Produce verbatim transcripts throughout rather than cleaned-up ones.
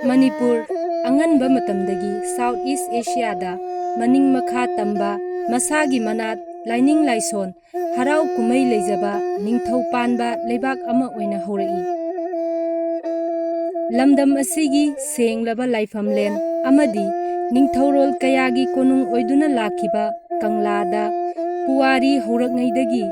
ꯃꯅꯤꯄꯨꯔ ꯑꯉꯟꯕ ꯃꯇꯝꯗꯒꯤ South East Asiaꯗ ꯃꯅꯤꯡ ꯃꯈꯥ ꯇꯝꯕ, ꯃꯁꯥꯒꯤ ꯃꯅꯥꯠ, ꯂꯥꯏꯅꯤꯡ ꯂꯥꯏꯁꯣꯟ, ꯍꯔꯥꯎ ꯀꯨꯝꯍꯩ ꯂꯩꯖꯕ ꯅꯤꯡꯊꯧ ꯄꯥꯟꯕ ꯂꯩꯕꯥꯛ ꯑꯃ ꯑꯣꯏꯅ ꯍꯧꯔꯛꯏ꯫ ꯂꯝꯗꯝ ꯑꯁꯤꯒꯤ ꯁꯦꯡꯂꯕ ꯂꯥꯏꯐꯝꯂꯦꯟ ꯑꯃꯗꯤ ꯅꯤꯡꯊꯧꯔꯣꯜ ꯀꯌꯥꯒꯤ ꯀꯣꯅꯨꯡ ꯑꯣꯏꯗꯨꯅ ꯂꯥꯛꯈꯤꯕ ꯀꯪꯂꯥꯗ ꯄꯨꯋꯥꯔꯤ ꯍꯧꯔꯛꯉꯩꯗꯒꯤ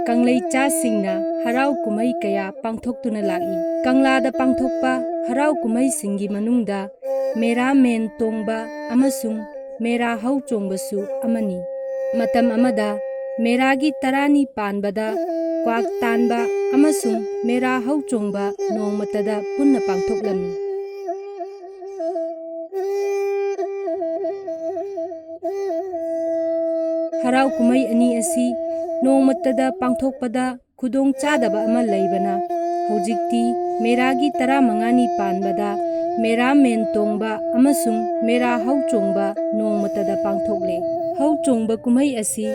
ꯀꯪꯂꯩꯆꯥꯁꯤꯡꯅ ꯍꯔꯥꯎ ꯀꯨꯝꯍꯩ ꯀꯌꯥ ꯄꯥꯡꯊꯣꯛꯇꯨꯅ ꯂꯥꯛꯏ꯫ ꯀꯪꯂꯥꯗ ꯄꯥꯡꯊꯣꯛꯄ ꯍꯔꯥꯎ ꯀꯨꯝꯍꯩꯁꯤꯡꯒꯤ ꯃꯅꯨꯡꯗ ꯃꯦꯔꯥ ꯃꯦꯟ ꯇꯣꯡꯕ ꯑꯃꯁꯨꯡ ꯃꯦꯔꯥ ꯍꯧ ꯆꯣꯡꯕꯁꯨ ꯑꯃꯅꯤ꯫ ꯃꯇꯝ ꯑꯃꯗ ꯃꯦꯔꯥꯒꯤ ꯇꯔꯥꯅꯤ ꯄꯥꯟꯕꯗ ꯀ꯭ꯋꯥꯛ ꯇꯥꯟꯕ ꯑꯃꯁꯨꯡ ꯃꯦꯔꯥ ꯍꯧ ꯆꯣꯡꯕ ꯅꯣꯡꯃꯇꯗ ꯄꯨꯟꯅ ꯄꯥꯡꯊꯣꯛꯂꯝꯃꯤ꯫ ꯍꯔꯥꯎ ꯀꯨꯝꯍꯩ ꯑꯅꯤ ꯑꯁꯤ ꯅꯣꯡꯃꯇꯗ ꯄꯥꯡꯊꯣꯛꯄꯗ ꯈꯨꯗꯣꯡ ꯆꯥꯗꯕ ꯑꯃ ꯂꯩꯕꯅ, ꯍꯧꯖꯤꯛꯇꯤ ꯃꯦꯔꯥꯒꯤ ꯇꯔꯥꯃꯉꯥꯅꯤ ꯄꯥꯟꯕꯗ ꯃꯦꯔꯥ ꯃꯦꯟ ꯇꯣꯡꯕ ꯑꯃꯁꯨꯡ ꯃꯦꯔꯥ ꯍꯧ ꯆꯣꯡꯕ ꯅꯣꯡꯃꯇꯗ ꯄꯥꯡꯊꯣꯛꯂꯦ꯫ ꯍꯧ ꯆꯣꯡꯕ ꯀꯨꯝꯍꯩ ꯑꯁꯤ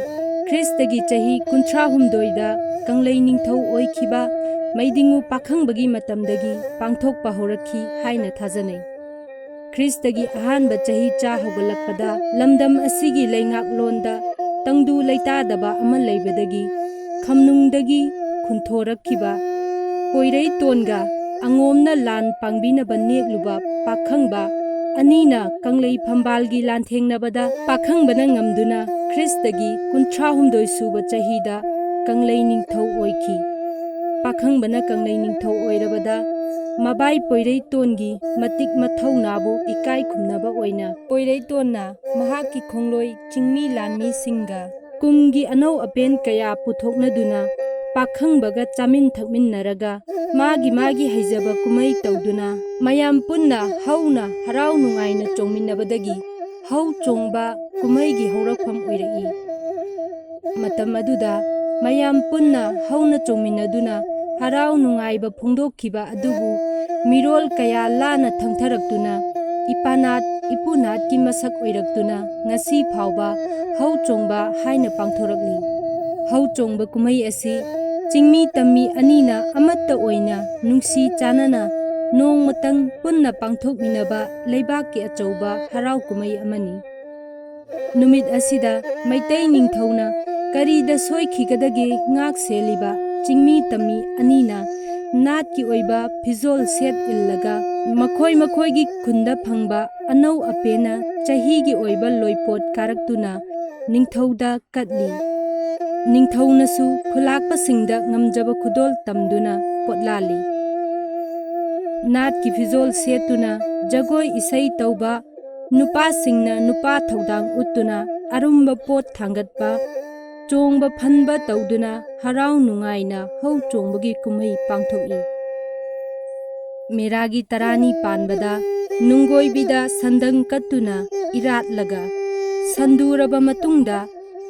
ꯈ꯭ꯔꯤꯁꯇꯒꯤ ꯆꯍꯤ ꯀꯨꯟꯊ꯭ꯔꯥꯍꯨꯝꯗꯣꯏꯗ ꯀꯪꯂꯩ ꯅꯤꯡꯊꯧ ꯑꯣꯏꯈꯤꯕ ꯃꯩꯗꯤꯡꯉꯨ ꯄꯥꯈꯪꯕꯒꯤ ꯃꯇꯝꯗꯒꯤ ꯄꯥꯡꯊꯣꯛꯄ ꯍꯧꯔꯛꯈꯤ ꯍꯥꯏꯅ ꯊꯥꯖꯅꯩ꯫ ꯈ꯭ꯔꯤꯁꯇꯒꯤ ꯑꯍꯥꯟꯕ ꯆꯍꯤꯆꯥ ꯍꯧꯒꯠꯂꯛꯄꯗ ꯂꯝꯗꯝ ꯑꯁꯤꯒꯤ ꯂꯩꯉꯥꯛꯂꯣꯟꯗ ꯇꯪꯗꯨ ꯂꯩꯇꯥꯗꯕ ꯑꯃ ꯂꯩꯕꯗꯒꯤ ꯈꯝꯅꯨꯡꯗꯒꯤ ꯈꯨꯟꯊꯣꯔꯛꯈꯤꯕ ꯄꯣꯏꯔꯩꯇꯣꯟꯒ ꯑꯉꯣꯝꯅ ꯂꯥꯟ ꯄꯥꯡꯕꯤꯅꯕ ꯅꯦꯛꯂꯨꯕ ꯄꯥꯈꯪꯕ ꯑꯅꯤꯅ ꯀꯪꯂꯩ ꯐꯝꯕꯥꯜꯒꯤ ꯂꯥꯟꯊꯦꯡꯅꯕꯗ ꯄꯥꯈꯪꯕꯅ ꯉꯝꯗꯨꯅ ꯈ꯭ꯔꯤꯁꯇꯒꯤ ꯀꯨꯟꯊ꯭ꯔꯥꯍꯨꯝꯗꯣꯏ ꯁꯨꯕ ꯆꯍꯤꯗ ꯀꯪꯂꯩ ꯅꯤꯡꯊꯧ ꯑꯣꯏꯈꯤ꯫ ꯄꯥꯈꯪꯕꯅ ꯀꯪꯂꯩ ꯅꯤꯡꯊꯧ ꯑꯣꯏꯔꯕꯗ ꯃꯕꯥꯏ ꯄꯣꯏꯔꯩꯇꯣꯟꯒꯤ ꯃꯇꯤꯛ ꯃꯊꯧꯅꯥꯕꯨ ꯏꯀꯥꯏ ꯈꯨꯝꯅꯕ ꯑꯣꯏꯅ ꯄꯣꯏꯔꯩꯇꯣꯟꯅ ꯃꯍꯥꯛꯀꯤ ꯈꯣꯡꯂꯣꯏ ꯆꯤꯡꯃꯤ ꯂꯥꯟꯃꯤꯁꯤꯡꯒ ꯀꯨꯝꯒꯤ ꯑꯅꯧ ꯑꯄꯦꯟ ꯀꯌꯥ ꯄꯨꯊꯣꯛꯅꯗꯨꯅ ꯄꯥꯈꯪꯕꯒ ꯆꯥꯃꯤꯟ ꯊꯛꯃꯤꯟꯅꯔꯒ ꯃꯥꯒꯤ ꯃꯥꯒꯤ ꯍꯩꯖꯕ ꯀꯨꯝꯍꯩ ꯇꯧꯗꯨꯅ ꯃꯌꯥꯝ ꯄꯨꯟꯅ ꯍꯧꯅ ꯍꯔꯥꯎ ꯅꯨꯡꯉꯥꯏꯅ ꯆꯣꯡꯃꯤꯟꯅꯕꯗꯒꯤ ꯍꯧ ꯆꯣꯡꯕ ꯀꯨꯝꯍꯩꯒꯤ ꯍꯧꯔꯛꯐꯝ ꯑꯣꯏꯔꯛꯏ꯫ ꯃꯇꯝ ꯑꯗꯨꯗ ꯃꯌꯥꯝ ꯄꯨꯟꯅ ꯍꯧꯅ ꯆꯣꯡꯃꯤꯟꯅꯗꯨꯅ ꯍꯔꯥꯎ ꯅꯨꯡꯉꯥꯏꯕ ꯐꯣꯡꯗꯣꯛꯈꯤꯕ ꯑꯗꯨꯕꯨ ꯃꯤꯔꯣꯜ ꯀꯌꯥ ꯂꯥꯟꯅ ꯊꯪꯊꯔꯛꯇꯨꯅ ꯏꯄꯥꯅꯥꯠ ꯏꯄꯨꯅꯥꯠꯀꯤ ꯃꯁꯛ ꯑꯣꯏꯔꯛꯇꯨꯅ ꯉꯁꯤ ꯐꯥꯎꯕ ꯍꯧ ꯆꯣꯡꯕ ꯍꯥꯏꯅ ꯄꯥꯡꯊꯣꯔꯛꯂꯤ꯫ ꯍꯧ ꯆꯣꯡꯕ ꯀꯨꯝꯍꯩ ꯑꯁꯤ ꯆꯤꯡꯃꯤ ꯇꯝꯃꯤ ꯑꯅꯤꯅ ꯑꯃꯠꯇ ꯑꯣꯏꯅ ꯅꯨꯡꯁꯤ ꯆꯥꯟꯅꯅ ꯅꯣꯡꯃꯇꯪ ꯄꯨꯟꯅ ꯄꯥꯡꯊꯣꯛꯃꯤꯟꯅꯕ ꯂꯩꯕꯥꯛꯀꯤ ꯑꯆꯧꯕ ꯍꯔꯥꯎ ꯀꯨꯝꯍꯩ ꯑꯃꯅꯤ꯫ ꯅꯨꯃꯤꯠ ꯑꯁꯤꯗ ꯃꯩꯇꯩ ꯅꯤꯡꯊꯧꯅ ꯀꯔꯤꯗ ꯁꯣꯏꯈꯤꯒꯗꯒꯦ ꯉꯥꯛ ꯁꯦꯜꯂꯤꯕ ꯆꯤꯡꯃꯤ ꯇꯝꯃꯤ ꯑꯅꯤꯅ ꯅꯥꯠꯀꯤ ꯑꯣꯏꯕ ꯐꯤꯖꯣꯜ ꯁꯦꯠ ꯏꯜꯂꯒ ꯃꯈꯣꯏ ꯃꯈꯣꯏꯒꯤ ꯈꯨꯟꯗ ꯐꯪꯕ ꯑꯅꯧ ꯑꯄꯦꯅ ꯆꯍꯤꯒꯤ ꯑꯣꯏꯕ ꯂꯣꯏꯄꯣꯠ ꯀꯥꯔꯛꯇꯨꯅ ꯅꯤꯡꯊꯧꯗ ꯀꯠꯂꯤ꯫ ꯅꯤꯡꯊꯧꯅꯁꯨ ꯈꯨꯂꯥꯛꯄꯁꯤꯡꯗ ꯉꯝꯖꯕ ꯈꯨꯗꯣꯜ ꯇꯝꯗꯨꯅ ꯄꯣꯠꯂꯥꯜꯂꯤ꯫ ꯅꯥꯠꯀꯤ ꯐꯤꯖꯣꯜ ꯁꯦꯠꯇꯨꯅ ꯖꯒꯣꯏ ꯏꯁꯩ ꯇꯧꯕ, ꯅꯨꯄꯥꯁꯤꯡꯅ ꯅꯨꯄꯥ ꯊꯧꯗꯥꯡ ꯎꯠꯇꯨꯅ ꯑꯔꯨꯝꯕ ꯄꯣꯠ ꯊꯥꯡꯒꯠꯄ, ꯆꯣꯡꯕ ꯐꯟꯕ ꯇꯧꯗꯨꯅ ꯍꯔꯥꯎ ꯅꯨꯡꯉꯥꯏꯅ ꯍꯧ ꯆꯣꯡꯕꯒꯤ ꯀꯨꯝꯍꯩ ꯄꯥꯡꯊꯣꯛꯏ꯫ ꯃꯦꯔꯥꯒꯤ ꯇꯔꯥꯅꯤ ꯄꯥꯟꯕꯗ ꯅꯨꯡꯒꯣꯏꯕꯤꯗ ꯁꯟꯗꯪ ꯀꯠꯇꯨꯅ ꯏꯔꯥꯠꯂꯒ ꯁꯟꯗꯨꯔꯕ ꯃꯇꯨꯡꯗ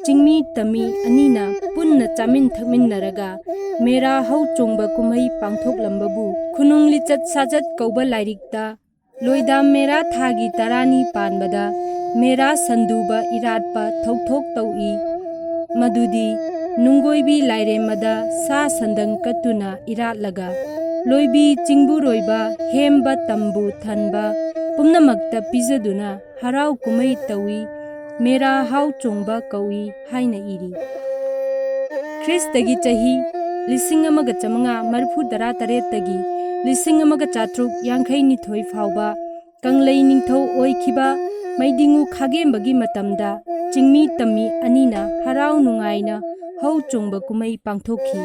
ꯆꯤꯡꯃꯤ ꯇꯝꯃꯤ ꯑꯅꯤꯅ ꯄꯨꯟꯅ ꯆꯥꯃꯤꯟ ꯊꯛꯃꯤꯟꯅꯔꯒ ꯃꯦꯔꯥ ꯍꯧ ꯆꯣꯡꯕ ꯀꯨꯝꯍꯩ ꯄꯥꯡꯊꯣꯛꯂꯝꯕꯕꯨ ꯈꯨꯅꯨꯡ ꯂꯤꯆꯠ ꯁꯥꯖꯠ ꯀꯧꯕ ꯂꯥꯏꯔꯤꯛꯇ ꯂꯣꯏꯗꯥꯝ ꯃꯦꯔꯥ ꯊꯥꯒꯤ ꯇꯔꯥꯅꯤ ꯄꯥꯟꯕꯗ ꯃꯦꯔꯥ ꯁꯟꯗꯨꯕ ꯏꯔꯥꯠꯄ ꯊꯧꯊꯣꯛ ꯇꯧꯏ꯫ ꯃꯗꯨꯗꯤ ꯅꯨꯡꯒꯣꯏꯕꯤ ꯂꯥꯏꯔꯦꯝꯃꯗ ꯁꯥ ꯁꯟꯗꯪ ꯀꯠꯇꯨꯅ ꯏꯔꯥꯠꯂꯒ ꯂꯣꯏꯕꯤ ꯆꯤꯡꯕꯨꯔꯣꯏꯕ ꯍꯦꯝꯕ ꯇꯝꯕꯨ ꯊꯟꯕ ꯄꯨꯝꯅꯃꯛꯇ ꯄꯤꯖꯗꯨꯅ ꯍꯔꯥꯎ ꯀꯨꯝꯍꯩ ꯇꯧꯏ꯫ ꯃꯦꯔꯥ ꯍꯥꯎ ꯆꯣꯡꯕ ꯀꯧꯏ ꯍꯥꯏꯅ ꯏꯔꯤ꯫ ꯈ꯭ꯔꯤꯁꯇꯒꯤ ꯆꯍꯤ ꯂꯤꯁꯤꯡ ꯑꯃꯒ ꯆꯥꯃꯉꯥ ꯃꯔꯤꯐꯨ ꯇꯔꯥ ꯇꯔꯦꯠꯇꯒꯤ ꯂꯤꯁꯤꯡ ꯑꯃꯒ ꯆꯥꯇ꯭ꯔꯨꯛ ꯌꯥꯡꯈꯩ ꯅꯤꯊꯣꯏ ꯐꯥꯎꯕ ꯀꯪꯂꯩ ꯅꯤꯡꯊꯧ ꯑꯣꯏꯈꯤꯕ ꯃꯩꯗꯤꯡꯉꯨ ꯈꯥꯒꯦꯝꯕꯒꯤ ꯃꯇꯝꯗ ꯆꯤꯡꯃꯤ ꯇꯝꯃꯤ ꯑꯅꯤꯅ ꯍꯔꯥꯎ ꯅꯨꯡꯉꯥꯏꯅ ꯍꯧ ꯆꯣꯡꯕ ꯀꯨꯝꯍꯩ ꯄꯥꯡꯊꯣꯛꯈꯤ꯫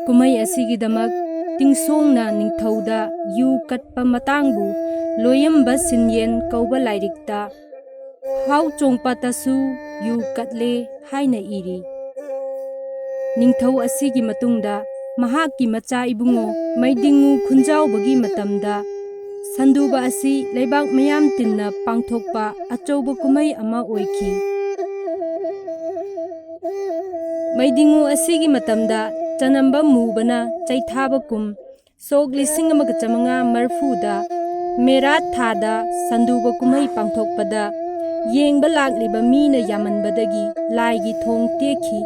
ꯀꯨꯝꯍꯩ ꯑꯁꯤꯒꯤꯗꯃꯛ ꯇꯤꯡꯁꯣꯡꯅ ꯅꯤꯡꯊꯧꯗ ꯌꯨ ꯀꯠꯄ ꯃꯇꯥꯡꯕꯨ ꯂꯣꯌꯝꯕ ꯁꯤꯟꯌꯦꯟ ꯀꯧꯕ ꯂꯥꯏꯔꯤꯛꯇ ꯍꯥꯎ ꯆꯣꯡꯄꯥꯇꯁꯨ ꯌꯨ ꯀꯠꯂꯦ ꯍꯥꯏꯅ ꯏꯔꯤ꯫ ꯅꯤꯡꯊꯧ ꯑꯁꯤꯒꯤ ꯃꯇꯨꯡꯗ ꯃꯍꯥꯛꯀꯤ ꯃꯆꯥ ꯏꯕꯨꯡꯉꯣ ꯃꯩꯗꯤꯡꯉꯨ ꯈꯨꯟꯖꯥꯎꯕꯒꯤ ꯃꯇꯝꯗ ꯁꯟꯗꯨꯕ ꯑꯁꯤ ꯂꯩꯕꯥꯛ ꯃꯌꯥꯝ ꯇꯤꯟꯅ ꯄꯥꯡꯊꯣꯛꯄ ꯑꯆꯧꯕ ꯀꯨꯝꯍꯩ ꯑꯃ ꯑꯣꯏꯈꯤ꯫ ꯃꯩꯗꯤꯡꯉꯨ ꯑꯁꯤꯒꯤ ꯃꯇꯝꯗ ꯆꯅꯝꯕ ꯃꯨꯕꯅ ꯆꯩꯊꯥꯕ ꯀꯨꯝ ꯁꯣꯛ ꯂꯤꯁꯤꯡ ꯑꯃꯒ ꯆꯥꯃꯉꯥ ꯃꯔꯤꯐꯨꯗ ꯃꯦꯔꯥꯠ ꯊꯥꯗ ꯁꯟꯗꯨꯕ ꯀꯨꯝꯍꯩ ꯄꯥꯡꯊꯣꯛꯄꯗ ꯌꯦꯡꯕ ꯂꯥꯛꯂꯤꯕ ꯃꯤꯅ ꯌꯥꯝꯃꯟꯕꯗꯒꯤ ꯂꯥꯏꯒꯤ ꯊꯣꯡ ꯇꯦꯛꯈꯤ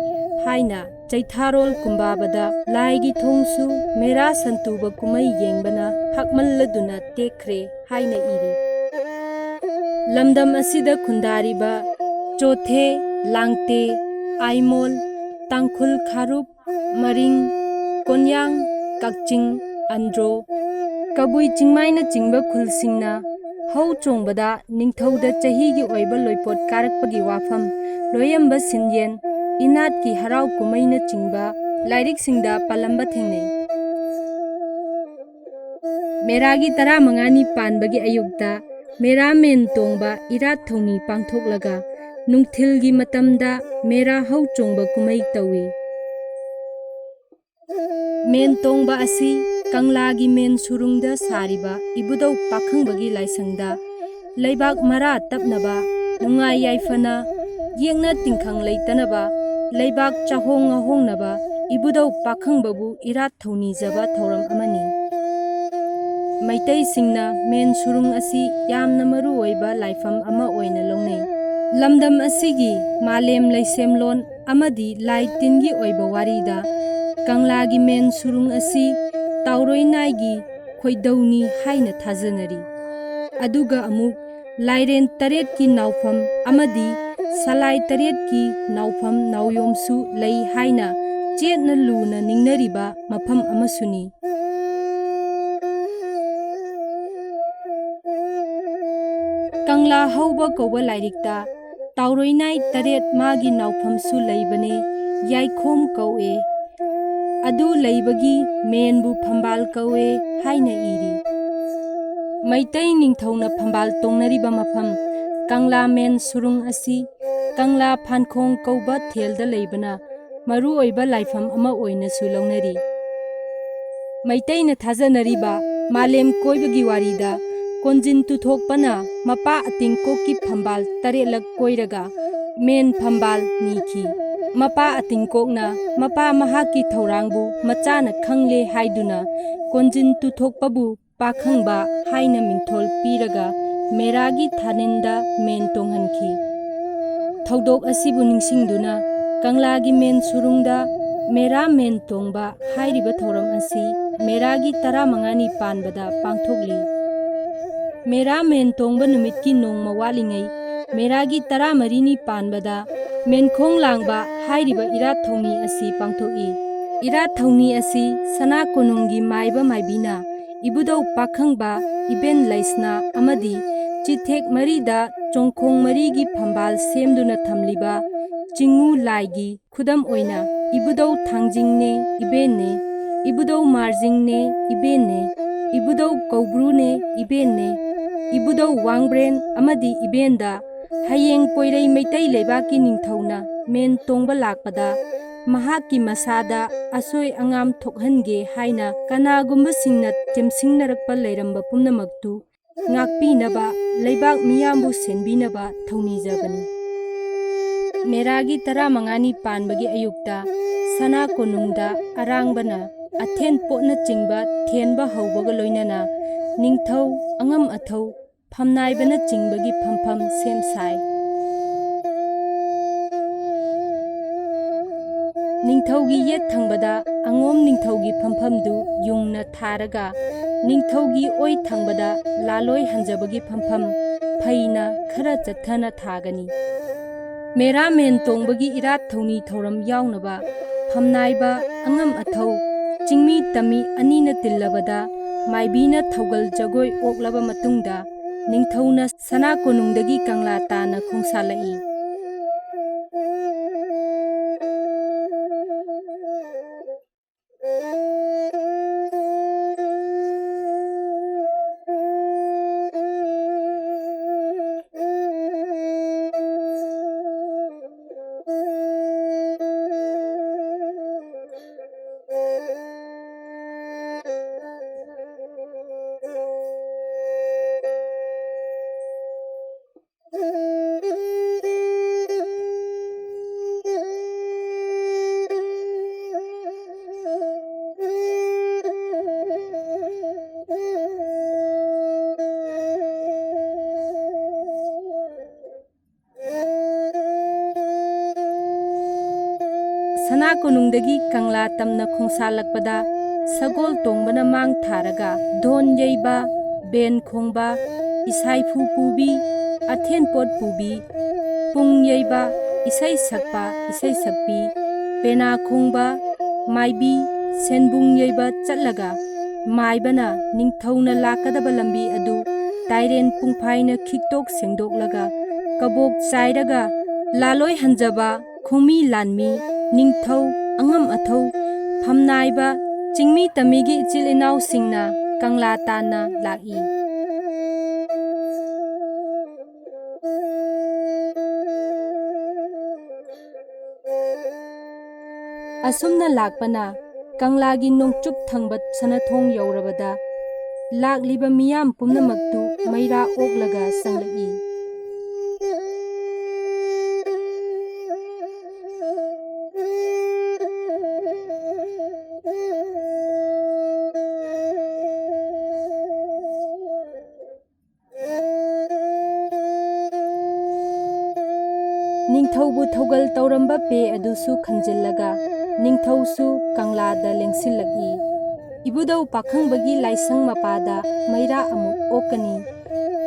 ꯍꯥꯏꯅ ꯆꯩꯊꯥꯔꯣꯜ ꯀꯨꯝꯕꯥꯕꯗ ꯂꯥꯏꯒꯤ ꯊꯣꯡꯁꯨ ꯃꯦꯔꯥ ꯁꯟꯇꯨꯕ ꯀꯨꯝꯍꯩ ꯌꯦꯡꯕꯅ ꯍꯥꯛꯃꯜꯂꯗꯨꯅ ꯇꯦꯛꯈ꯭ꯔꯦ ꯍꯥꯏꯅ ꯏꯔꯤ꯫ ꯂꯝꯗꯝ ꯑꯁꯤꯗ ꯈꯨꯟꯗꯥꯔꯤꯕ ꯆꯣꯊꯦ, ꯂꯥꯡꯇꯦ, ꯑꯥꯏꯃꯣꯜ, ꯇꯥꯡꯈꯨꯜ ꯈꯥꯔꯨꯞ, ꯃꯔꯤꯡ, ꯀꯣꯟꯌꯥꯡ, ꯀꯛꯆꯤꯡ, ꯑꯟꯗ꯭ꯔꯣ, ꯀꯕꯨꯏ ꯆꯤꯡꯃꯥꯏꯅꯆꯤꯡꯕ ꯈꯨꯜꯁꯤꯡꯅ ꯍꯧ ꯆꯣꯡꯕꯗ ꯅꯤꯡꯊꯧꯗ ꯆꯍꯤꯒꯤ ꯑꯣꯏꯕ ꯂꯣꯏꯄꯣꯠ ꯀꯥꯔꯛꯄꯒꯤ ꯋꯥꯐꯝ, ꯂꯣꯏꯌꯝꯕ ꯁꯤꯟꯌꯦꯟ, ꯏꯅꯥꯠꯀꯤ ꯍꯔꯥꯎ ꯀꯨꯝꯍꯩꯅꯆꯤꯡꯕ ꯂꯥꯏꯔꯤꯛꯁꯤꯡꯗ ꯄꯜꯂꯝꯕ ꯊꯦꯡꯅꯩ꯫ ꯃꯦꯔꯥꯒꯤ ꯇꯔꯥꯃꯉꯥꯅꯤ ꯄꯥꯟꯕꯒꯤ ꯑꯌꯨꯛꯇ ꯃꯦꯔꯥ ꯃꯦꯟ ꯇꯣꯡꯕ ꯏꯔꯥꯠ ꯊꯧꯅꯤ ꯄꯥꯡꯊꯣꯛꯂꯒ ꯅꯨꯡꯊꯤꯜꯒꯤ ꯃꯇꯝꯗ ꯃꯦꯔꯥ ꯍꯧ ꯆꯣꯡꯕ ꯀꯨꯝꯍꯩ ꯇꯧꯏ꯫ ꯃꯦꯟ ꯇꯣꯡꯕ ꯑꯁꯤ ꯀꯪꯂꯥꯒꯤ ꯃꯦꯟ ꯁꯨꯔꯨꯡꯗ ꯁꯥꯔꯤꯕ ꯏꯕꯨꯙꯧ ꯄꯥꯈꯪꯕꯒꯤ ꯂꯥꯏꯁꯪꯗ ꯂꯩꯕꯥꯛ ꯃꯔꯥ ꯇꯞꯅꯕ, ꯅꯨꯡꯉꯥꯏ ꯌꯥꯏꯐꯅ, ꯌꯦꯛꯅ ꯇꯤꯡꯈꯪ ꯂꯩꯇꯅꯕ, ꯂꯩꯕꯥꯛ ꯆꯥꯍꯣꯡ ꯉꯥꯍꯣꯡꯅꯕ ꯏꯕꯨꯙꯧ ꯄꯥꯈꯪꯕꯕꯨ ꯏꯔꯥꯠ ꯊꯧꯅꯤꯖꯕ ꯊꯧꯔꯝ ꯑꯃꯅꯤ꯫ ꯃꯩꯇꯩꯁꯤꯡꯅ ꯃꯦꯟ ꯁꯨꯔꯨꯡ ꯑꯁꯤ ꯌꯥꯝꯅ ꯃꯔꯨ ꯑꯣꯏꯕ ꯂꯥꯏꯐꯝ ꯑꯃ ꯑꯣꯏꯅ ꯂꯧꯅꯩ꯫ ꯂꯝꯗꯝ ꯑꯁꯤꯒꯤ ꯃꯥꯂꯦꯝ ꯂꯩꯁꯦꯝꯂꯣꯟ ꯑꯃꯗꯤ ꯂꯥꯏ ꯇꯤꯟꯒꯤ ꯑꯣꯏꯕ ꯋꯥꯔꯤꯗ ꯀꯪꯂꯥꯒꯤ ꯃꯦꯟ ꯁꯨꯔꯨꯡ ꯑꯁꯤ ꯇꯥꯎꯔꯣꯏꯅꯥꯏꯒꯤ ꯈꯣꯏꯗꯧꯅꯤ ꯍꯥꯏꯅ ꯊꯥꯖꯅꯔꯤ꯫ ꯑꯗꯨꯒ ꯑꯃꯨꯛ ꯂꯥꯏꯔꯦꯟ ꯇꯔꯦꯠꯀꯤ ꯅꯥꯎꯐꯝ ꯑꯃꯗꯤ ꯁꯂꯥꯏ ꯇꯔꯦꯠꯀꯤ ꯅꯥꯎꯐꯝ ꯅꯥꯎꯌꯣꯝꯁꯨ ꯂꯩ ꯍꯥꯏꯅ ꯆꯦꯠꯅ ꯂꯨꯅ ꯅꯤꯡꯅꯔꯤꯕ ꯃꯐꯝ ꯑꯃꯁꯨꯅꯤ꯫ ꯀꯪꯂꯥ ꯍꯧꯕ ꯀꯧꯕ ꯂꯥꯏꯔꯤꯛꯇ ꯇꯥꯎꯔꯣꯏꯅꯥꯏ ꯇꯔꯦꯠ ꯃꯥꯒꯤ ꯅꯥꯎꯐꯝꯁꯨ ꯂꯩꯕꯅꯦ, ꯌꯥꯏꯈꯣꯝ ꯀꯧꯑꯦ꯫ ꯑꯗꯨ ꯂꯩꯕꯒꯤ ꯃꯦꯟꯕꯨ ꯐꯝꯕꯥꯜ ꯀꯧꯑꯦ ꯍꯥꯏꯅ ꯏꯔꯤ꯫ ꯃꯩꯇꯩ ꯅꯤꯡꯊꯧꯅ ꯐꯝꯕꯥꯜ ꯇꯣꯡꯅꯔꯤꯕ ꯃꯐꯝ ꯀꯪꯂꯥ ꯃꯦꯟ ꯁꯨꯔꯨꯡ ꯑꯁꯤ ꯀꯪꯂꯥ ꯐꯥꯟꯈꯣꯡ ꯀꯧꯕ ꯊꯦꯜꯗ ꯂꯩꯕꯅ ꯃꯔꯨ ꯑꯣꯏꯕ ꯂꯥꯏꯐꯝ ꯑꯃ ꯑꯣꯏꯅꯁꯨ ꯂꯧꯅꯔꯤ꯫ ꯃꯩꯇꯩꯅ ꯊꯥꯖꯅꯔꯤꯕ ꯃꯥꯂꯦꯝ ꯀꯣꯏꯕꯒꯤ ꯋꯥꯔꯤꯗ ꯀꯣꯟꯖꯤꯟ ꯇꯨꯊꯣꯛꯄꯅ ꯃꯄꯥ ꯑꯇꯤꯡꯀꯣꯛꯀꯤ ꯐꯝꯕꯥꯜ ꯇꯔꯦꯠꯂꯛ ꯀꯣꯏꯔꯒ ꯃꯦꯟ ꯐꯝꯕꯥꯜ ꯅꯤꯈꯤ꯫ ꯃꯄꯥ ꯑꯇꯤꯡꯀꯣꯛꯅ ꯃꯄꯥ ꯃꯍꯥꯛꯀꯤ ꯊꯧꯔꯥꯡꯕꯨ ꯃꯆꯥꯅ ꯈꯪꯂꯦ ꯍꯥꯏꯗꯨꯅ ꯀꯣꯟꯖꯤꯟ ꯇꯨꯊꯣꯛꯄꯕꯨ ꯄꯥꯈꯪꯕ ꯍꯥꯏꯅ ꯃꯤꯡꯊꯣꯜ ꯄꯤꯔꯒ ꯃꯦꯔꯥꯒꯤ ꯊꯥꯅꯤꯟꯗ ꯃꯦꯟ ꯇꯣꯡꯍꯟꯈꯤ꯫ ꯊꯧꯗꯣꯛ ꯑꯁꯤꯕꯨ ꯅꯤꯡꯁꯤꯡꯗꯨꯅ ꯀꯪꯂꯥꯒꯤ ꯃꯦꯟ ꯁꯨꯔꯨꯡꯗ ꯃꯦꯔꯥ ꯃꯦꯟ ꯇꯣꯡꯕ ꯍꯥꯏꯔꯤꯕ ꯊꯧꯔꯝ ꯑꯁꯤ ꯃꯦꯔꯥꯒꯤ ꯇꯔꯥꯃꯉꯥꯅꯤ ꯄꯥꯟꯕꯗ ꯄꯥꯡꯊꯣꯛꯂꯤ꯫ ꯃꯦꯔꯥ ꯃꯦꯟ ꯇꯣꯡꯕ ꯅꯨꯃꯤꯠꯀꯤ ꯅꯣꯡꯃ ꯋꯥꯠꯂꯤꯉꯩ ꯃꯦꯔꯥꯒꯤ ꯇꯔꯥꯃꯔꯤꯅꯤ ꯄꯥꯟꯕꯗ ꯃꯦꯟꯈꯣꯡ ꯂꯥꯡꯕ ꯍꯥꯏꯔꯤꯕ ꯏꯔꯥꯠ ꯊꯧꯅꯤ ꯑꯁꯤ ꯄꯥꯡꯊꯣꯛꯏ꯫ ꯏꯔꯥꯠ ꯊꯧꯅꯤ ꯑꯁꯤ ꯁꯅꯥ ꯀꯣꯅꯨꯡꯒꯤ ꯃꯥꯏꯕ ꯃꯥꯏꯕꯤꯅ ꯏꯕꯨꯙꯧ ꯄꯥꯈꯪꯕ, ꯏꯕꯦꯟ ꯂꯩꯁꯅꯥ ꯑꯃꯗꯤ ꯆꯤꯊꯦꯛ ꯃꯔꯤꯗ ꯆꯣꯡꯈꯣꯡ ꯃꯔꯤꯒꯤ ꯐꯝꯕꯥꯜ ꯁꯦꯝꯗꯨꯅ ꯊꯝꯂꯤꯕ ꯆꯤꯡꯉꯨ ꯂꯥꯏꯒꯤ ꯈꯨꯗꯝ ꯑꯣꯏꯅ ꯏꯕꯨꯙꯧ ꯊꯥꯡꯖꯤꯡꯅꯦ ꯏꯕꯦꯟꯅꯦ, ꯏꯕꯨꯙꯧ ꯃꯥꯔꯖꯤꯡꯅꯦ ꯏꯕꯦꯟꯅꯦ, ꯏꯕꯨꯙꯧ ꯀꯧꯕ꯭ꯔꯨꯅꯦ ꯏꯕꯦꯟꯅꯦ, ꯏꯕꯨꯙꯧ ꯋꯥꯡꯕ꯭ꯔꯦꯟ ꯑꯃꯗꯤ ꯏꯕꯦꯟꯗ ꯍꯌꯦꯡ ꯄꯣꯏꯔꯩ ꯃꯩꯇꯩ ꯂꯩꯕꯥꯛꯀꯤ ꯅꯤꯡꯊꯧꯅ ꯃꯦꯟ ꯇꯣꯡꯕ ꯂꯥꯛꯄꯗ ꯃꯍꯥꯛꯀꯤ ꯃꯁꯥꯗ ꯑꯁꯣꯏ ꯑꯉꯥꯝ ꯊꯣꯛꯍꯟꯒꯦ ꯍꯥꯏꯅ ꯀꯅꯥꯒꯨꯝꯕꯁꯤꯡꯅ ꯆꯦꯝꯁꯤꯡꯅꯔꯛꯄ ꯂꯩꯔꯝꯕ ꯄꯨꯝꯅꯃꯛꯇꯨ ꯉꯥꯛꯄꯤꯅꯕ, ꯂꯩꯕꯥꯛ ꯃꯤꯌꯥꯝꯕꯨ ꯁꯦꯟꯕꯤꯅꯕ ꯊꯧꯅꯤꯖꯕꯅꯤ꯫ ꯃꯦꯔꯥꯒꯤ ꯇꯔꯥꯃꯉꯥꯅꯤ ꯄꯥꯟꯕꯒꯤ ꯑꯌꯨꯛꯇ ꯁꯅꯥ ꯀꯣꯅꯨꯡꯗ ꯑꯔꯥꯡꯕꯅ ꯑꯊꯦꯟ ꯄꯣꯠꯅꯆꯤꯡꯕ ꯊꯦꯟꯕ ꯍꯧꯕꯒ ꯂꯣꯏꯅꯅ ꯅꯤꯡꯊꯧ, ꯑꯉꯝ ꯑꯊꯧ, ꯐꯝꯅꯥꯏꯕꯅꯆꯤꯡꯕꯒꯤ ꯐꯝꯐꯝ ꯁꯦꯝ ꯁꯥꯏ꯫ ꯅꯤꯡꯊꯧꯒꯤ ꯌꯦꯠ ꯊꯪꯕꯗ ꯑꯉꯣꯝ ꯅꯤꯡꯊꯧꯒꯤ ꯐꯝꯐꯝꯗꯨ ꯌꯨꯡꯅ ꯊꯥꯔꯒ ꯅꯤꯡꯊꯧꯒꯤ ꯑꯣꯏ ꯊꯪꯕꯗ ꯂꯥꯂꯣꯏ ꯍꯟꯖꯕꯒꯤ ꯐꯝꯐꯝ ꯐꯩꯅ ꯈꯔ ꯆꯠꯊꯅ ꯊꯥꯒꯅꯤ꯫ ꯃꯦꯔꯥ ꯃꯦꯟ ꯇꯣꯡꯕꯒꯤ ꯏꯔꯥꯠ ꯊꯧꯅꯤ ꯊꯧꯔꯝ ꯌꯥꯎꯅꯕ ꯐꯝꯅꯥꯏꯕ, ꯑꯉꯝ ꯑꯊꯧ, ꯆꯤꯡꯃꯤ ꯇꯝꯃꯤ ꯑꯅꯤꯅ ꯇꯤꯜꯂꯕꯗ ꯃꯥꯏꯕꯤꯅ ꯊꯧꯒꯜ ꯖꯒꯣꯏ ꯑꯣꯛꯂꯕ ꯃꯇꯨꯡꯗ ꯅꯤꯡꯊꯧꯅ ꯁꯅꯥ ꯀꯣꯅꯨꯡꯗꯒꯤ ꯀꯪꯂꯥ ꯇꯥꯅ ꯈꯣꯡꯁꯥꯜꯂꯛꯏ꯫ ꯀꯣꯅꯨꯡꯗꯒꯤ ꯀꯪꯂꯥ ꯇꯝꯅ ꯈꯣꯡꯁꯥꯜꯂꯛꯄꯗ ꯁꯒꯣꯜ ꯇꯣꯡꯕꯅ ꯃꯥꯡ ꯊꯥꯔꯒ ꯙꯣꯟ ꯌꯩꯕ, ꯕꯦꯟ ꯈꯣꯡꯕ, ꯏꯁꯥꯏꯐꯨ ꯄꯨꯕꯤ, ꯑꯊꯦꯟꯄꯣꯠ ꯄꯨꯕꯤ, ꯄꯨꯡ ꯌꯩꯕ, ꯏꯁꯩ ꯁꯛꯄ, ꯏꯁꯩ ꯁꯛꯄꯤ, ꯄꯦꯅꯥ ꯈꯣꯡꯕ, ꯃꯥꯏꯕꯤ, ꯁꯦꯟꯕꯨꯡ ꯌꯩꯕ ꯆꯠꯂꯒ ꯃꯥꯏꯕꯅ ꯅꯤꯡꯊꯧꯅ ꯂꯥꯛꯀꯗꯕ ꯂꯝꯕꯤ ꯑꯗꯨ ꯇꯥꯏꯔꯦꯟ ꯄꯨꯡꯐꯥꯏꯅ ꯈꯤꯛꯇꯣꯛ ꯁꯦꯡꯗꯣꯛꯂꯒ ꯀꯕꯣꯛ ꯆꯥꯏꯔꯒ ꯂꯥꯂꯣꯏ ꯍꯟꯖꯕ, ꯈꯣꯡꯃꯤ ꯂꯥꯟꯃꯤ, ꯅꯤꯡꯊꯧ, ꯑꯉꯝ ꯑꯊꯧ, ꯐꯝꯅꯥꯏꯕ, ꯆꯤꯡꯃꯤ ꯇꯝꯃꯤꯒꯤ ꯏꯆꯤꯜ ꯏꯅꯥꯎꯁꯤꯡꯅ ꯀꯪꯂꯥ ꯇꯥꯟꯅ ꯂꯥꯛꯏ꯫ ꯑꯁꯨꯝꯅ ꯂꯥꯛꯄꯅ ꯀꯪꯂꯥꯒꯤ ꯅꯣꯡꯆꯨꯞ ꯊꯪꯕ ꯁꯅꯥꯊꯣꯡ ꯌꯧꯔꯕꯗ ꯂꯥꯛꯂꯤꯕ ꯃꯤꯌꯥꯝ ꯄꯨꯝꯅꯃꯛꯇꯨ ꯃꯩꯔꯥ ꯑꯣꯛꯂꯒ ꯆꯪꯂꯛꯏ꯫ ꯅꯤꯡꯊꯧꯕꯨ ꯊꯧꯒꯜ ꯇꯧꯔꯝꯕ ꯄꯦ ꯑꯗꯨꯁꯨ ꯈꯟꯖꯤꯜꯂꯒ ꯅꯤꯡꯊꯧꯁꯨ ꯀꯪꯂꯥꯗ ꯂꯦꯡꯁꯤꯜꯂꯛꯏ꯫ ꯏꯕꯨꯙꯧ ꯄꯥꯈꯪꯕꯒꯤ ꯂꯥꯏꯁꯪ ꯃꯄꯥꯗ ꯃꯩꯔꯥ ꯑꯃꯨꯛ ꯑꯣꯛꯀꯅꯤ꯫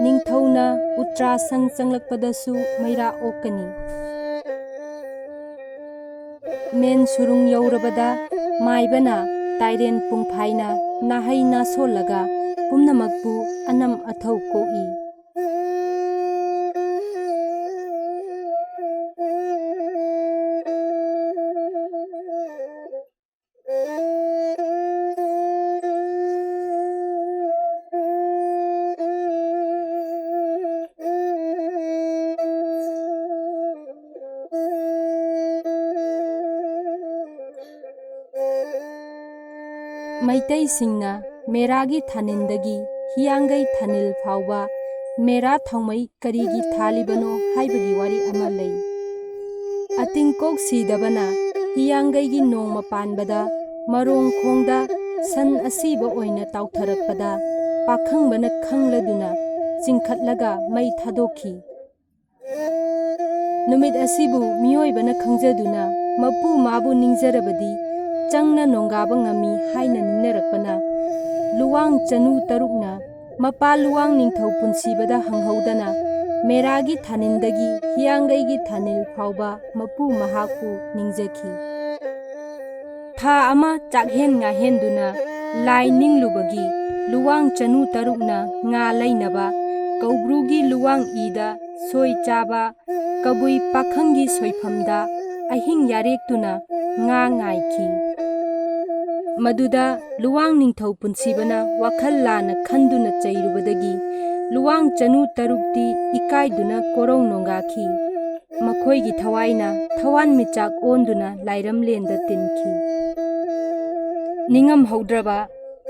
ꯅꯤꯡꯊꯧꯅ ꯎꯇ꯭ꯔꯥꯁꯪ ꯆꯪꯂꯛꯄꯗꯁꯨ ꯃꯩꯔꯥ ꯑꯣꯛꯀꯅꯤ꯫ ꯃꯦꯟ ꯁꯨꯔꯨꯡ ꯌꯧꯔꯕꯗ ꯃꯥꯏꯕꯅ ꯇꯥꯏꯔꯦꯟ ꯄꯨꯡꯐꯥꯏꯅ ꯅꯥꯍꯩ ꯅꯥꯁꯣꯜꯂꯒ ꯄꯨꯝꯅꯃꯛꯄꯨ ꯑꯅꯝ ꯑꯊꯧ ꯀꯣꯛꯏ꯫ ꯃꯩꯇꯩꯁꯤꯡꯅ ꯃꯦꯔꯥꯒꯤ ꯊꯥꯅꯤꯟꯗꯒꯤ ꯍꯤꯌꯥꯡꯒꯩ ꯊꯥꯅꯤꯜ ꯐꯥꯎꯕ ꯃꯦꯔꯥ ꯊꯥꯎꯃꯩ ꯀꯔꯤꯒꯤ ꯊꯥꯜꯂꯤꯕꯅꯣ ꯍꯥꯏꯕꯒꯤ ꯋꯥꯔꯤ ꯑꯃ ꯂꯩ꯫ ꯑꯇꯤꯡꯀꯣꯛ ꯁꯤꯗꯕꯅ ꯍꯤꯌꯥꯡꯒꯩꯒꯤ ꯅꯣꯡꯃ ꯄꯥꯟꯕꯗ ꯃꯔꯣꯡ ꯈꯣꯡꯗ ꯁꯟ ꯑꯁꯤꯕ ꯑꯣꯏꯅ ꯇꯥꯎꯊꯔꯛꯄꯗ ꯄꯥꯈꯪꯕꯅ ꯈꯪꯂꯗꯨꯅ ꯆꯤꯡꯈꯠꯂꯒ ꯃꯩ ꯊꯥꯗꯣꯛꯈꯤ꯫ ꯅꯨꯃꯤꯠ ꯑꯁꯤꯕꯨ ꯃꯤꯑꯣꯏꯕꯅ ꯈꯪꯖꯗꯨꯅ ꯃꯄꯨ ꯃꯥꯕꯨ ꯅꯤꯡꯖꯔꯕꯗꯤ ꯆꯪꯅ ꯅꯣꯡꯒꯥꯕ ꯉꯝꯃꯤ ꯍꯥꯏꯅ ꯅꯤꯡꯅꯔꯛꯄꯅ, ꯂꯨꯋꯥꯡ ꯆꯅꯨ ꯇꯔꯨꯛꯅ ꯃꯄꯥ ꯂꯨꯋꯥꯡ ꯅꯤꯡꯊꯧ ꯄꯨꯟꯁꯤꯕꯗ ꯍꯪꯍꯧꯗꯅ ꯃꯦꯔꯥꯒꯤ ꯊꯥꯅꯤꯟꯗꯒꯤ ꯍꯤꯌꯥꯡꯒꯩꯒꯤ ꯊꯥꯅꯤꯜ ꯐꯥꯎꯕ ꯃꯄꯨ ꯃꯍꯥꯛꯄꯨ ꯅꯤꯡꯖꯈꯤ꯫ ꯊꯥ ꯑꯃ ꯆꯥꯛꯍꯦꯟ ꯉꯥꯍꯦꯟꯗꯨꯅ ꯂꯥꯏ ꯅꯤꯡꯂꯨꯕꯒꯤ ꯂꯨꯋꯥꯡ ꯆꯅꯨ ꯇꯔꯨꯛꯅ ꯉꯥ ꯂꯩꯅꯕ ꯀꯧꯕ꯭ꯔꯨꯒꯤ ꯂꯨꯋꯥꯡ ꯏꯗ ꯁꯣꯏ ꯆꯥꯕ ꯀꯕꯨꯏ ꯄꯥꯈꯪꯒꯤ ꯁꯣꯏꯐꯝꯗ ꯑꯍꯤꯡ ꯌꯥꯔꯦꯛꯇꯨꯅ ꯉꯥ ꯉꯥꯏꯈꯤ꯫ ꯃꯗꯨꯗ ꯂꯨꯋꯥꯡ ꯅꯤꯡꯊꯧ ꯄꯨꯟꯁꯤꯕꯅ ꯋꯥꯈꯜ ꯂꯥꯟꯅ ꯈꯟꯗꯨꯅ ꯆꯩꯔꯨꯕꯗꯒꯤ ꯂꯨꯋꯥꯡ ꯆꯅꯨ ꯇꯔꯨꯛꯇꯤ ꯏꯀꯥꯏꯗꯨꯅ ꯀꯣꯔꯧ ꯅꯣꯡꯒꯥꯈꯤ꯫ ꯃꯈꯣꯏꯒꯤ ꯊꯋꯥꯏꯅ ꯊꯋꯥꯟꯃꯤꯆꯥꯛ ꯑꯣꯟꯗꯨꯅ ꯂꯥꯏꯔꯝꯂꯦꯟꯗ ꯇꯤꯟꯈꯤ꯫ ꯅꯤꯡꯉꯝꯍꯧꯗ꯭ꯔꯕ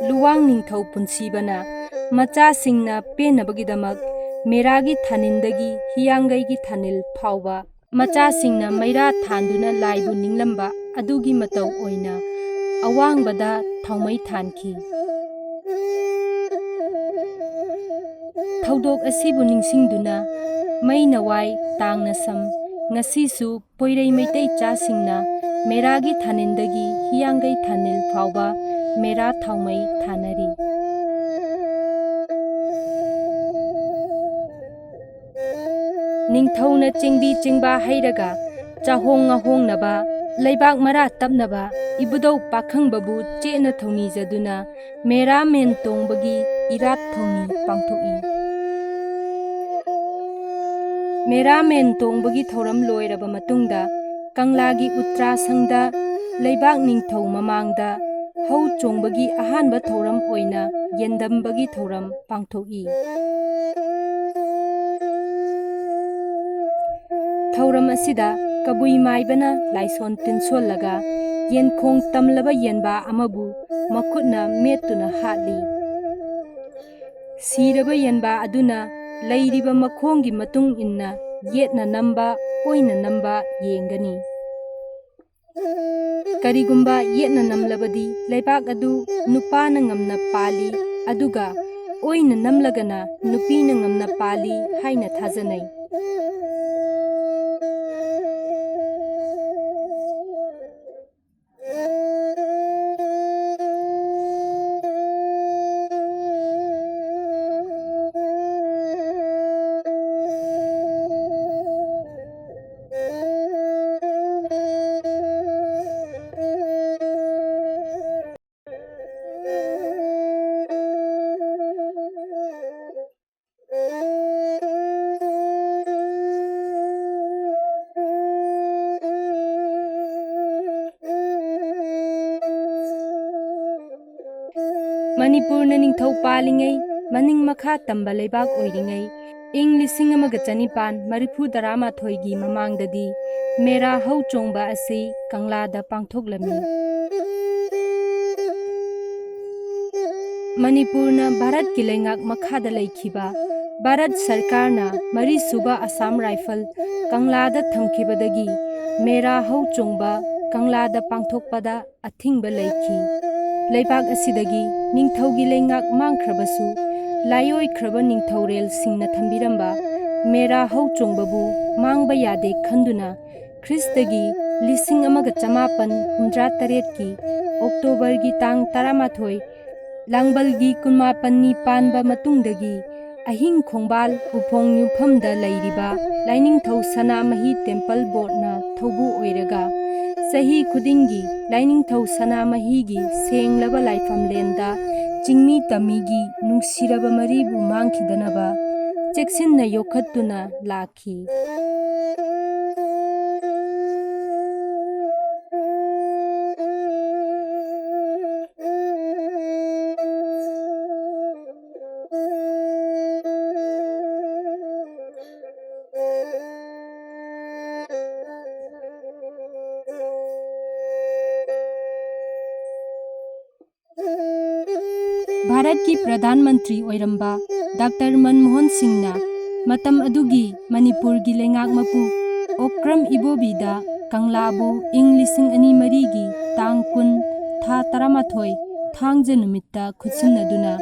ꯂꯨꯋꯥꯡ ꯅꯤꯡꯊꯧ ꯄꯨꯟꯁꯤꯕꯅ ꯃꯆꯥꯁꯤꯡꯅ ꯄꯦꯟꯅꯕꯒꯤꯗꯃꯛ ꯃꯦꯔꯥꯒꯤ ꯊꯥꯅꯤꯟꯗꯒꯤ ꯍꯤꯌꯥꯡꯒꯩꯒꯤ ꯊꯥꯅꯤꯜ ꯐꯥꯎꯕ ꯃꯆꯥꯁꯤꯡꯅ ꯃꯩꯔꯥ ꯊꯥꯟꯗꯨꯅ ꯂꯥꯏꯕꯨ ꯅꯤꯡꯂꯝꯕ ꯑꯗꯨꯒꯤ ꯃꯇꯧ ꯑꯣꯏꯅ ꯑꯋꯥꯡꯕꯗ ꯊꯥꯎꯃꯩ ꯊꯥꯟꯈꯤ꯫ ꯊꯧꯗꯣꯛ ꯑꯁꯤꯕꯨ ꯅꯤꯡꯁꯤꯡꯗꯨꯅ ꯃꯩꯅꯋꯥꯏ ꯇꯥꯡꯅ ꯁꯝ ꯉꯁꯤꯁꯨ ꯄꯣꯏꯔꯩ ꯃꯩꯇꯩ ꯆꯥꯁꯤꯡꯅ ꯃꯦꯔꯥꯒꯤ ꯊꯥꯅꯤꯟꯗꯒꯤ ꯍꯤꯌꯥꯡꯒꯩ ꯊꯥꯅꯤꯜ ꯐꯥꯎꯕ ꯃꯦꯔꯥ ꯊꯥꯎꯃꯩ ꯊꯥꯅꯔꯤ꯫ ꯅꯤꯡꯊꯧꯅ ꯆꯦꯡꯕꯤ ꯆꯦꯡꯕꯥ ꯍꯩꯔꯒ ꯆꯥꯍꯣꯡ ꯉꯥꯍꯣꯡꯅꯕ, ꯂꯩꯕꯥꯛ ꯃꯔꯥ ꯇꯞꯅꯕ ꯏꯕꯨꯙꯧ ꯄꯥꯈꯪꯕꯕꯨ ꯆꯦꯠꯅ ꯊꯧꯅꯤꯖꯗꯨꯅ ꯃꯦꯔꯥ ꯃꯦꯟ ꯇꯣꯡꯕꯒꯤ ꯏꯔꯥꯠ ꯊꯧꯅꯤ ꯄꯥꯡꯊꯣꯛꯏ꯫ ꯃꯦꯔꯥ ꯃꯦꯟ ꯇꯣꯡꯕꯒꯤ ꯊꯧꯔꯝ ꯂꯣꯏꯔꯕ ꯃꯇꯨꯡꯗ ꯀꯪꯂꯥꯒꯤ ꯎꯇ꯭ꯔꯥꯁꯪꯗ ꯂꯩꯕꯥꯛ ꯅꯤꯡꯊꯧ ꯃꯃꯥꯡꯗ ꯍꯧ ꯆꯣꯡꯕꯒꯤ ꯑꯍꯥꯟꯕ ꯊꯧꯔꯝ ꯑꯣꯏꯅ ꯌꯦꯟꯗꯝꯕꯒꯤ ꯊꯧꯔꯝ ꯄꯥꯡꯊꯣꯛꯏ꯫ ꯊꯧꯔꯝ ꯑꯁꯤꯗ ꯀꯕꯨꯏ ꯃꯥꯏꯕꯅ ꯂꯥꯏꯁꯣꯟ ꯇꯤꯟꯁꯣꯜꯂꯒ ꯌꯦꯟꯈꯣꯡ ꯇꯝꯂꯕ ꯌꯦꯟꯕꯥ ꯑꯃꯕꯨ ꯃꯈꯨꯠꯅ ꯃꯦꯠꯇꯨꯅ ꯍꯥꯠꯂꯤ꯫ ꯁꯤꯔꯕ ꯌꯦꯟꯕꯥ ꯑꯗꯨꯅ ꯂꯩꯔꯤꯕ ꯃꯈꯣꯡꯒꯤ ꯃꯇꯨꯡ ꯏꯟꯅ ꯌꯦꯠꯅ ꯅꯝꯕ, ꯑꯣꯏꯅ ꯅꯝꯕ ꯌꯦꯡꯒꯅꯤ꯫ ꯀꯔꯤꯒꯨꯝꯕ ꯌꯦꯠꯅ ꯅꯝꯂꯕꯗꯤ ꯂꯩꯕꯥꯛ ꯑꯗꯨ ꯅꯨꯄꯥꯅ ꯉꯝꯅ ꯄꯥꯜꯂꯤ, ꯑꯗꯨꯒ ꯑꯣꯏꯅ ꯅꯝꯂꯒꯅ ꯅꯨꯄꯤꯅ ꯉꯝꯅ ꯄꯥꯜꯂꯤ ꯍꯥꯏꯅ ꯊꯥꯖꯅꯩ꯫ ꯃꯅꯤꯄꯨꯔꯅ ꯅꯤꯡꯊꯧ ꯄꯥꯜꯂꯤꯉꯩ, ꯃꯅꯤꯡ ꯃꯈꯥ ꯇꯝꯕ ꯂꯩꯕꯥꯛ ꯑꯣꯏꯔꯤꯉꯩ, ꯏꯪ ꯂꯤꯁꯤꯡ ꯑꯃꯒ ꯆꯅꯤꯄꯥꯟ ꯃꯔꯤꯐꯨ ꯇꯔꯥꯃꯥꯊꯣꯏꯒꯤ ꯃꯃꯥꯡꯗꯗꯤ ꯃꯦꯔꯥ ꯍꯧ ꯆꯣꯡꯕ ꯑꯁꯤ ꯀꯪꯂꯥꯗ ꯄꯥꯡꯊꯣꯛꯂꯝꯃꯤ꯫ ꯃꯅꯤꯄꯨꯔꯅ ꯚꯥꯔꯠꯀꯤ ꯂꯩꯉꯥꯛ ꯃꯈꯥꯗ ꯂꯩꯈꯤꯕ, ꯚꯥꯔꯠ ꯁꯔꯀꯥꯔꯅ ꯃꯔꯤꯁꯨꯕ ꯑꯁꯥꯝ ꯔꯥꯏꯐꯜ ꯀꯪꯂꯥꯗ ꯊꯝꯈꯤꯕꯗꯒꯤ ꯃꯦꯔꯥ ꯍꯧ ꯆꯣꯡꯕ ꯀꯪꯂꯥꯗ ꯄꯥꯡꯊꯣꯛꯄꯗ ꯑꯊꯤꯡꯕ ꯂꯩꯈꯤ꯫ ꯂꯩꯕꯥꯛ ꯑꯁꯤꯗꯒꯤ ꯅꯤꯡꯊꯧꯒꯤ ꯂꯩꯉꯥꯛ ꯃꯥꯡꯈ꯭ꯔꯕꯁꯨ, ꯂꯥꯏꯑꯣꯏꯈ꯭ꯔꯕ ꯅꯤꯡꯊꯧꯔꯦꯜꯁꯤꯡꯅ ꯊꯝꯕꯤꯔꯝꯕ ꯃꯦꯔꯥ ꯍꯧ ꯆꯣꯡꯕꯕꯨ ꯃꯥꯡꯕ ꯌꯥꯗꯦ ꯈꯟꯗꯨꯅ, ꯈ꯭ꯔꯤꯁꯇꯒꯤ ꯂꯤꯁꯤꯡ ꯑꯃꯒ ꯆꯃꯥꯄꯟ ꯍꯨꯝꯗ꯭ꯔꯥ ꯇꯔꯦꯠꯀꯤ ꯑꯣꯛꯇꯣꯕꯔꯒꯤ ꯇꯥꯡ ꯇꯔꯥꯃꯥꯊꯣꯏ, ꯂꯥꯡꯕꯜꯒꯤ ꯀꯨꯟꯃꯥꯄꯟꯅꯤ ꯄꯥꯟꯕ ꯃꯇꯨꯡꯗꯒꯤ, ꯑꯍꯤꯡ ꯈꯣꯡꯕꯥꯜ ꯎꯐꯣꯡ ꯌꯨꯝꯐꯝꯗ ꯂꯩꯔꯤꯕ ꯂꯥꯏꯅꯤꯡꯊꯧ ꯁꯅꯥꯃꯍꯤ ꯇꯦꯝꯄꯜ ꯕꯣꯔꯗꯅ ꯊꯧꯕꯨ ꯑꯣꯏꯔꯒ, ꯆꯍꯤ ꯈꯨꯗꯤꯡꯒꯤ ꯂꯥꯏꯅꯤꯡꯊꯧ ꯁꯅꯥꯃꯍꯤꯒꯤ ꯁꯦꯡꯂꯕ ꯂꯥꯏꯐꯝꯂꯦꯟꯗ ꯆꯤꯡꯃꯤ ꯇꯝꯃꯤꯒꯤ ꯅꯨꯡꯁꯤꯔꯕ ꯃꯔꯤꯕꯨ ꯃꯥꯡꯈꯤꯗꯅꯕ ꯆꯦꯛꯁꯤꯟꯅ ꯌꯣꯛꯈꯠꯇꯨꯅ ꯂꯥꯛꯈꯤ꯫ ꯚꯥꯔꯠꯀꯤ ꯄ꯭ꯔꯙꯥꯟ ꯃꯟꯇ꯭ꯔꯤ ꯑꯣꯏꯔꯝꯕ ꯗꯥꯛꯇꯔ ꯃꯟꯃꯣꯍꯟ ꯁꯤꯡꯅ ꯃꯇꯝ ꯑꯗꯨꯒꯤ ꯃꯅꯤꯄꯨꯔꯒꯤ ꯂꯩꯉꯥꯛ ꯃꯄꯨ ꯑꯣꯀ꯭ꯔꯝ ꯏꯕꯣꯕꯤꯗ ꯀꯪꯂꯥꯕꯨ ꯏꯪ ꯂꯤꯁꯤꯡ ꯑꯅꯤ ꯃꯔꯤꯒꯤ ꯇꯥꯡ ꯀꯨꯟ, ꯊꯥ ꯇꯔꯥꯃꯥꯊꯣꯏ, ꯊꯥꯡꯖ ꯅꯨꯃꯤꯠꯇ ꯈꯨꯠꯁꯤꯟꯅꯗꯨꯅ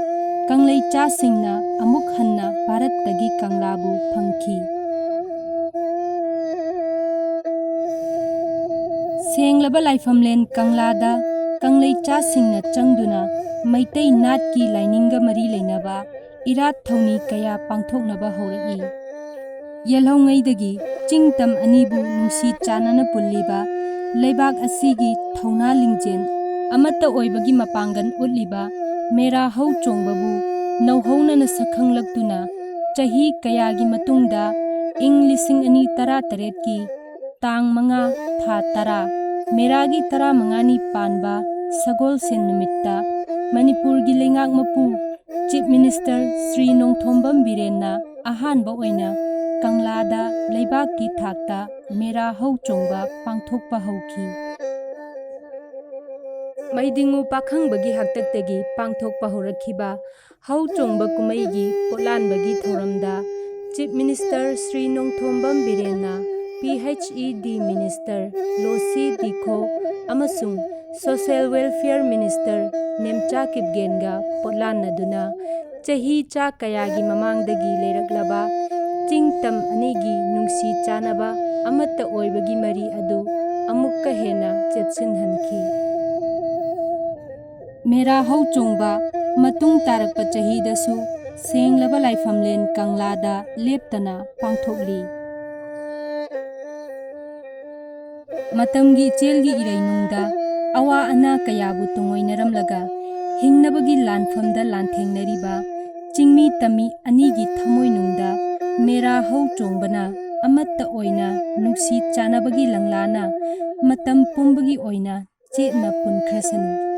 ꯀꯪꯂꯩꯆꯥꯁꯤꯡꯅ ꯑꯃꯨꯛ ꯍꯟꯅ ꯚꯥꯔꯠꯇꯒꯤ ꯀꯪꯂꯥꯕꯨ ꯐꯪꯈꯤ꯫ ꯁꯦꯡꯂꯕ ꯂꯥꯏꯐꯝꯂꯦꯟ ꯀꯪꯂꯥꯗ ꯀꯪꯂꯩꯆꯥꯁꯤꯡꯅ ꯆꯪꯗꯨꯅ ꯃꯩꯇꯩ ꯅꯥꯠꯀꯤ ꯂꯥꯏꯅꯤꯡꯒ ꯃꯔꯤ ꯂꯩꯅꯕ ꯏꯔꯥꯠ ꯊꯧꯅꯤ ꯀꯌꯥ ꯄꯥꯡꯊꯣꯛꯅꯕ ꯍꯧꯔꯛꯏ꯫ ꯌꯦꯜꯍꯧꯉꯩꯗꯒꯤ ꯆꯤꯡ ꯇꯝ ꯑꯅꯤꯕꯨ ꯅꯨꯡꯁꯤ ꯆꯥꯟꯅꯅ ꯄꯨꯜꯂꯤꯕ, ꯂꯩꯕꯥꯛ ꯑꯁꯤꯒꯤ ꯊꯧꯅꯥ ꯂꯤꯡꯖꯦꯜ ꯑꯃꯠꯇ ꯑꯣꯏꯕꯒꯤ ꯃꯄꯥꯡꯒꯜ ꯎꯠꯂꯤꯕ ꯃꯦꯔꯥ ꯍꯧ ꯆꯣꯡꯕꯕꯨ ꯅꯧꯍꯧꯅꯅ ꯁꯛꯈꯪꯂꯛꯇꯨꯅ, ꯆꯍꯤ ꯀꯌꯥꯒꯤ ꯃꯇꯨꯡꯗ ꯏꯪ ꯂꯤꯁꯤꯡ ꯑꯅꯤ ꯇꯔꯥꯇꯔꯦꯠꯀꯤ ꯇꯥꯡ ꯃꯉꯥ, ꯊꯥ ꯇꯔꯥ, ꯃꯦꯔꯥꯒꯤ ꯇꯔꯥꯃꯉꯥꯅꯤ ꯄꯥꯟꯕ ꯁꯒꯣꯜꯁꯦꯟ ꯅꯨꯃꯤꯠꯇ ꯃꯅꯤꯄꯨꯔꯒꯤ ꯂꯩꯉꯥꯛ ꯃꯄꯨ Chief Minister ꯁ꯭ꯔꯤ ꯅꯣꯡꯊꯣꯝꯕꯝ ꯕꯤꯔꯦꯟꯅ ꯑꯍꯥꯟꯕ ꯑꯣꯏꯅ ꯀꯪꯂꯥꯗ ꯂꯩꯕꯥꯛꯀꯤ ꯊꯥꯛꯇ ꯃꯦꯔꯥ ꯍꯧ ꯆꯣꯡꯕ ꯄꯥꯡꯊꯣꯛꯄ ꯍꯧꯈꯤ꯫ ꯃꯩꯗꯤꯡꯉꯨ ꯄꯥꯈꯪꯕꯒꯤ ꯍꯥꯛꯇꯛꯇꯒꯤ ꯄꯥꯡꯊꯣꯛꯄ ꯍꯧꯔꯛꯈꯤꯕ ꯍꯧ ꯆꯣꯡꯕ ꯀꯨꯝꯍꯩꯒꯤ ꯄꯣꯠꯂꯥꯟꯕꯒꯤ ꯊꯧꯔꯝꯗ Chief Minister Shri Nongthombam ꯕꯤꯔꯦꯟꯅ, P H E D Minister ꯂꯣꯁꯤ ꯗꯤꯈꯣ ꯑꯃꯁꯨꯡ Social Welfare Minister ꯅꯦꯝꯆꯥ ꯀꯤꯞꯒꯦꯟꯒ ꯄꯣꯠꯂꯥꯟꯅꯗꯨꯅ ꯆꯍꯤ ꯆꯥ ꯀꯌꯥꯒꯤ ꯃꯃꯥꯡꯗꯒꯤ ꯂꯩꯔꯛꯂꯕ ꯆꯤꯡ ꯇꯝ ꯑꯅꯤꯒꯤ ꯅꯨꯡꯁꯤ ꯆꯥꯟꯅꯕ ꯑꯃꯠꯇ ꯑꯣꯏꯕꯒꯤ ꯃꯔꯤ ꯑꯗꯨ ꯑꯃꯨꯛꯀ ꯍꯦꯟꯅ ꯆꯦꯠꯁꯤꯟꯍꯟꯈꯤ꯫ ꯃꯦꯔꯥ ꯍꯧ ꯆꯣꯡꯕ ꯃꯇꯨꯡ ꯇꯥꯔꯛꯄ ꯆꯍꯤꯗꯁꯨ ꯁꯦꯡꯂꯕ ꯂꯥꯏꯐꯝꯂꯦꯟ ꯀꯪꯂꯥꯗ ꯂꯦꯞꯇꯅ ꯄꯥꯡꯊꯣꯛꯂꯤ꯫ ꯃꯇꯝꯒꯤ ꯏꯆꯦꯜꯒꯤ ꯏꯔꯩꯅꯨꯡꯗ ꯑꯋꯥ ꯑꯅꯥ ꯀꯌꯥꯕꯨ ꯇꯨꯡꯑꯣꯏꯅꯔꯝꯂꯒ ꯍꯤꯡꯅꯕꯒꯤ ꯂꯥꯟꯐꯝꯗ ꯂꯥꯟꯊꯦꯡꯅꯔꯤꯕ ꯆꯤꯡꯃꯤ ꯇꯝꯃꯤ ꯑꯅꯤꯒꯤ ꯊꯃꯣꯏꯅꯨꯡꯗ ꯃꯦꯔꯥ ꯍꯧ ꯆꯣꯡꯕꯅ ꯑꯃꯠꯇ ꯑꯣꯏꯅ ꯅꯨꯡꯁꯤ ꯆꯥꯟꯅꯕꯒꯤ ꯂꯪꯂꯥꯅ ꯃꯇꯝ ꯄꯨꯝꯕꯒꯤ ꯑꯣꯏꯅ ꯆꯦꯠꯅ ꯄꯨꯟꯈ꯭ꯔꯁꯅꯨ꯫